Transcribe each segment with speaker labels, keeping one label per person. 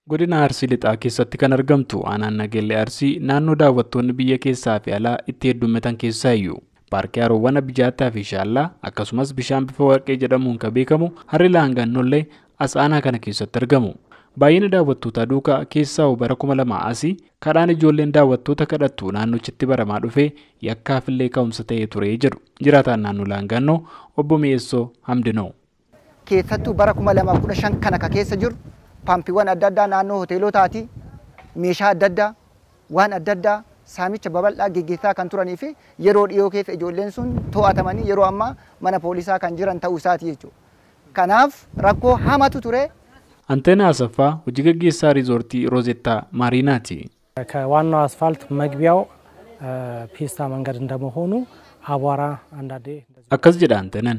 Speaker 1: Godina Arsii Lixaa keessatti kan argamtu aanaan Nageellee Arsii naannoo daawwattoonni biyya keessaa fi alaa itti heddummatan keessaa iyyuu. Paarkii haroowwan Abijaataa fi Shaallaa akkasumas bishaan bifa warqee jedhamuun kan beekamu harri Laangaannollee as aanaa kana keessatti argamu. Baay'ina daawwattootaa duukaa keessaa bara 2000 asii kadhaan ijoolleen daawwattoota kadhattu naannochitti baramaa dhufee yakkaafillee ka'umsa ta'ee ture jedhu jiraataan naannoo Laangaannoo obbo Mi'eessoo Hamdinoo.
Speaker 2: Keessattuu bara 2015 kana keessa jiru paampiiwwan adda addaa naannoo hoteelotaati meeshaa adda addaa waan adda addaa saamicha babal'aa geggeessaa kan turanii fi yeroo dhiyoo keessa ijoolleen sun to'atamanii yeroo ammaa mana poolisaa kan jiran ta'uu isaati jechuudha. Kanaaf rakkoo hamatu ture.
Speaker 1: Anteenaa Asaffaa hojii gaggeessaa riizoortii Roozettaa Maariinaati.
Speaker 3: ከዋናው አስፋልት መግቢያው ፒስታ መንገድ እንደመሆኑ አቧራ አንዳንዴ
Speaker 1: Akkas jedha Anteenaan.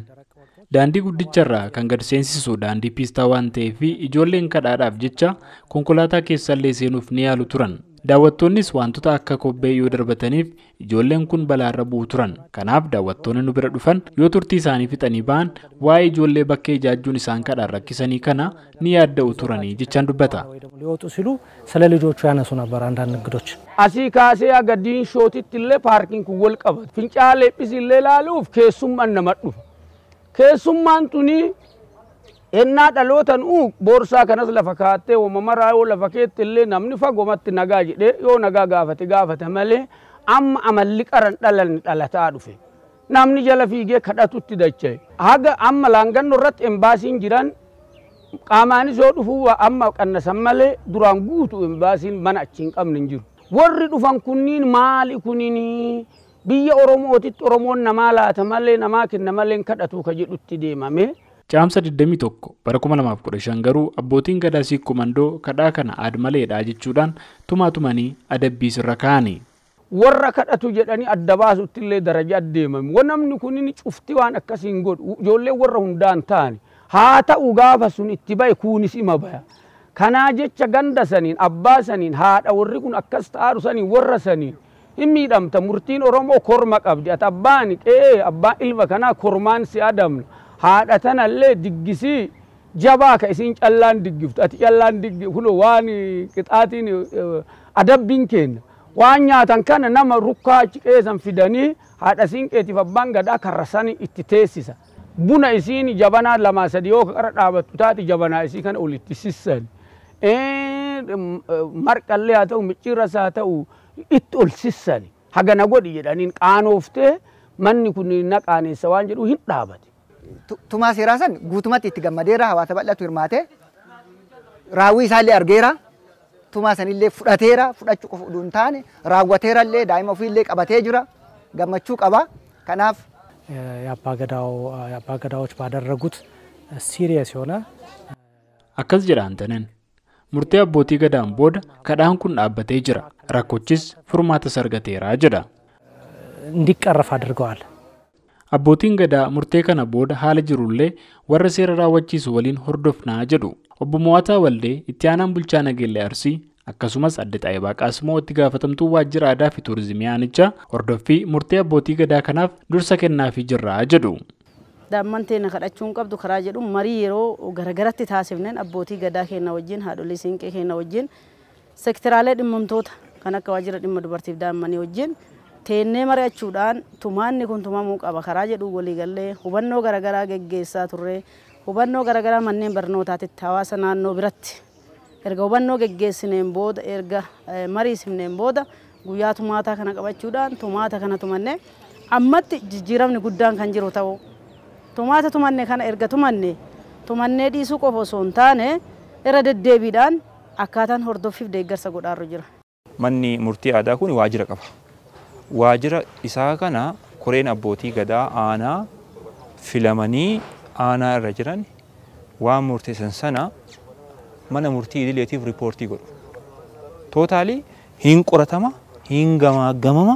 Speaker 1: Daandii guddicharraa kan gad seensisu daandii piistaa waan ta'eef ijoolleen kadhaadhaaf jecha konkolaataa keessallee seenuuf ni yaalu turan. Daawwattoonnis wantoota akka kobbee yoo darbataniif ijoolleen kun balaarra bu'u turan. Kanaaf daawwattoonni nu bira dhufan yoo turtii isaanii fixanii ba'an waa'ee ijoollee bakkee ijaajjuun isaan kadhaan rakkisanii kana ni yaadda'u turanii jechaan dubbata.
Speaker 3: ሊወጡ ሲሉ ስለ ልጆቹ ያነሱ ነበር አንዳንድ እንግዶች።
Speaker 4: Asii kaasee haga diinshootitti illee paarkiin kun wal qabata. Fincaa'aa illee ilaaluuf keessummaan nama dhufa. Keessummaan tuni ennaa dhalootan boorsaa kanas lafa kaattee uumama yoo lafa keetti illee namni fagomatti nagaa jedhee yoo nagaa gaafate gaafate malee amma amalli qaran dhalanni dhalataa dhufe. Namni jala fiigee kadhatutti dacha'e. Haga amma Laangannoo irratti embaasiin jiran qaamaanis yoo dhufuu amma qannasan malee duraan guutuu embaasiin mana achi hin qabne hin jiru. Warri dhufan kunniin maali kunniin biyya Oromootitti Oromoon namaa laata malee namaa kenna malee kadhatu ka jedhutti deemame.
Speaker 1: Caamsa 21 bara 2015 garuu abbootiin gadaa Sikkoo Mandoo kadhaa kana aadmaleedha jechuudhaan tumaa tumanii adabbii sirra kaa'ani.
Speaker 4: Warra kadhatu jedhanii adda baasutti illee daraja deemame. Namni kunniin cufti waan akkasii hin godhu. Ijoollee warra hundaan ta'ani. Haa ta'u gaafa sun itti bahe kunis ima baya. Kanaa jecha ganda saniin abbaa saniin haadha warri kun akkas ta'aaru saniin warra saniin hin miidhamta. Murtiin Oromoo korma qabdi. Ati abbaan qe'ee abbaan ilma kanaa kormaan si adamna. Haadha tanallee diggisii jabaa ka isin callaan diggiftu. Ati callaan diggi kunoo waan qixaatiin adabbiin kenna. Waan nyaatan kana nama rukkaa achi qeessan fidanii haadha siinqeetiif abbaan gadaa karra sani itti teessisa. Buna isiin jabanaa 2 3 yoo qara dhaabattu taate jabanaa isii kana olitti sissan. Marqallee haa ta'u micciirras haa ta'u itti ol sissani. Hagana godhi jedhaniin qaanooftee manni kun na qaaneessa waan jedhu hin dhaabate.
Speaker 2: Tumaa seeraa san guutumatti itti gammadeera hawaasa bal'aatu hirmaate raawwii isaallee argeera tumaa sanillee fudhateera fudhachuu qofa oduu hin taane raawwateerallee daa'ima ofiillee qabatee jira gammachuu qaba. Kanaaf
Speaker 3: የአባ ገዳዎች ባደረጉት ሲሪየስ የሆነ
Speaker 1: Akkas jedha Anteenaan. Murtee abbootii gadaan booda kadhaan kun dhaabbatee jira. Rakkochis furmaata argateera jedha.
Speaker 3: እንዲቀረፍ አድርገዋል።
Speaker 1: Abbootiin gadaa murtee kana booda haala jirullee warra seera raawwachiisu waliin hordofnaa jedhu. Obbo Mo'ataa Waldee itti aanaan bulchaa Nageellee Arsii akkasumas adde Xaayibaa Qaasimoo itti gaafatamtuu waajjira aadaa fi tuurizimii aanichaa hordoffii murtee abbootii gadaa kanaaf dursa kennaafii jirra jedhu.
Speaker 5: Daa'imman teenya kadhachuu hin qabdu karaa jedhu marii yeroo garagaratti taasifneen abbootii gadaa keenya wajjin haadholii siinqee keenya wajjin sektiraalee dhimmamtoota kan akka waajjira dhimma dubartiif daa'immanii wajjin teennee mari'achuudhaan tumaanni kun tumamuu qaba karaa jedhu waliigallee hubannoo garagaraa geggeessaa turre hubannoo garagaraa manneen barnootaatitti hawaasa naannoo biratti erga hubannoo geggeessineen booda erga mariisifneen booda guyyaa tumaataa kana qabachuudhaan tumaata kana tumanne ammatti jijjiiramni guddaan kan jiru ta'u tumaata tumanne kana erga tumanne tumannee dhiisuu qofa osoo hin taane irra deddeebiidhaan akkaataan hordoffiif deeggarsa godhaarru jira.
Speaker 6: Manni murtii aadaa kun waajjira qaba. Waajjira isaa kana koreen abbootii gadaa aanaa filamanii aanaa irra jiran waan murteessan sana mana murtii idileetiif riippoortii godhu. Tootaalii hin qoratama, hin gamaagamama.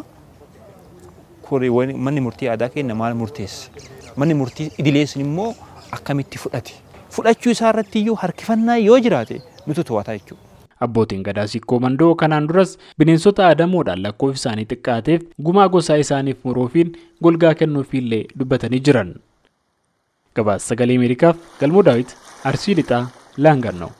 Speaker 6: Manni murtii aadaa keenya maal murteesse? Manni murtii idilee sun immoo akkamitti fudhate? Fudhachuu isaa irratti iyyuu harkifannaa yoo jiraate nutu to'ata jechuudha.
Speaker 1: Abbootiin gadaa Sikkoo Mandoo kanaan duras bineensota aadamoodhaan lakkoofsi isaanii xiqqaateef gumaa gosaa isaaniif muruufiin golgaa kennuufiillee dubbatanii jiran. Gabaasa Sagalee Ameerikaaf Galmoo Daawit Arsii Lixaa Laangannoo.